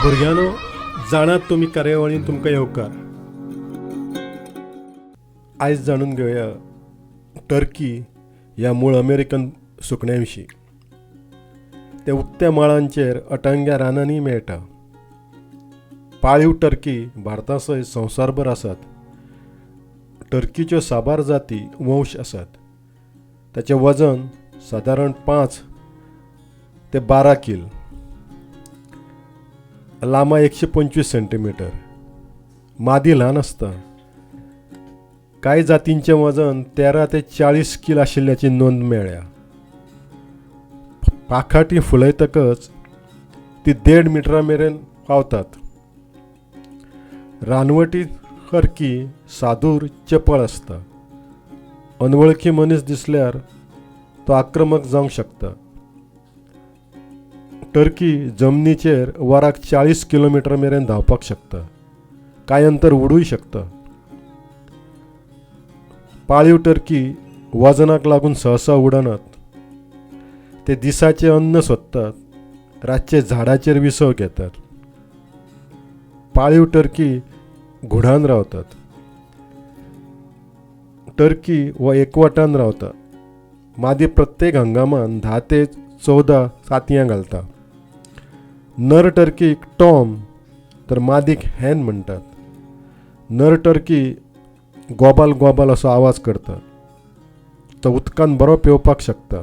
भुरग्यांनो, जाणात तुमी कार्यावळीन तुमकां येवकार. आयज जाणून घेवया टर्की ह्या मूळ अमेरिकन सुकण्या विशीं. ते उक्त्या मळांचेर अटांग्या रानांनी मेळटा. पाळीव टर्की भारता सयत संवसारभर आसात. टर्कीच्यो साबार जाती वंश आसात. ताचें वजन सादारण 5 ते 12 कील, लांबाय 125 सेंटीमिटर. मादी ल्हान आसता. कांय जातींचें वजन 13 ते 40 कील आशिल्ल्याची नोंद मेळ्ळ्या. पाखाटी फुलयतकच ती 1.5 मिटरा मेरेन पावतात. रानवटी टर्की सादूर चपळ आसता. अनवळखी मनीस दिसल्यार तो आक्रमक जावंक शकता. टर्की जमनीचेर वराक 40 किलोमिटर मेरेन धांवपाक शकता. कांय अंतर उडूय शकता. पाळीव टर्की वजनाक लागून सहसा उडनात. ते दिसाचें अन्न सोदतात, रातचे झाडाचेर विसव घेतात. पाळीव टर्की घुडान रावतात. टर्की हो एकवटान रावता. मादी प्रत्येक हंगामान 10 ते 14 तांतयां घालता. नर टर्कीक टॉम तर मादीक हॅन म्हणटात. नर टर्की गोबाल गोबाल असो आवाज करता. तो उदकान बरो पेंवपाक शकता.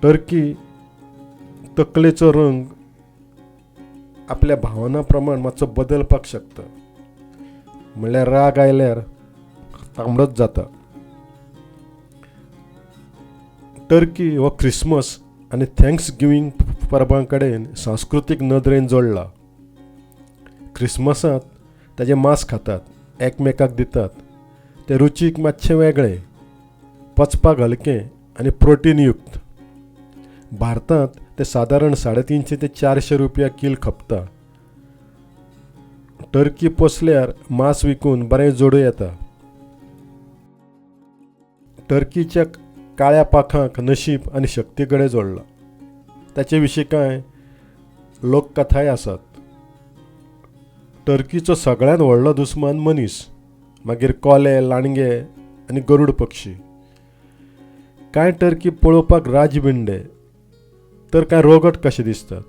टर्की तकलेचो रंग आपल्या भावना प्रमाण मातसो बदलपाक शकता. म्हणल्यार राग आयल्यार तांबडोच जाता. टर्की हो ख्रिसमस आनी thanks giving परबां कडेन सांस्कृतीक नदरेन जोडला. ख्रिसमसांत ताजें मांस खातात, एकमेकाक दितात. तें रुचीक मातशें वेगळें, पचपाक हलकें आनी प्रोटीन युक्त. भारतांत तें सादारण 350 ते 400 रुपया कील खपता. टर्की पोसल्यार मांस विकून बरें जोडूं येता. टर्कीच्या काळ्या पाखांक नशीब आनी शक्ती कडेन जोडला. ताचे विशीं कांय लोककथाय आसात. टर्कीचो सगळ्यांत व्हडलो दुस्मान मनीस, मागीर कोले, लांडगे आनी गरूड पक्षी. कांय टर्की पळोवपाक राजबिंडे तर कांय रोगट कशे दिसतात.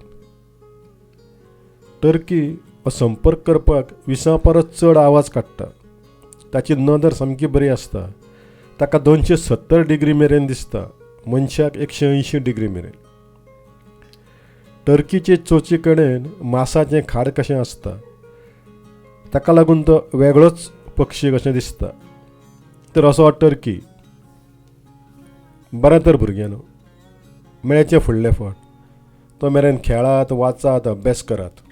टर्की हो संपर्क करपाक 20 परस चड आवाज काडटा. ताची नदर सामकी बरी आसता. ताका 270 डिग्री मेरेन दिसता, मनशाक 180 डिग्री मेरेन. टर्कीचे चोंची कडेन मासाचें खाड कशें आसता. ताका लागून तो वेगळोच पक्षी कशें दिसता. तर असो हो टर्की. बरें तर भुरग्यांनो, मेळचें फुडले फावट. तो मेरेन खेळात, वाचात, अभ्यास करात.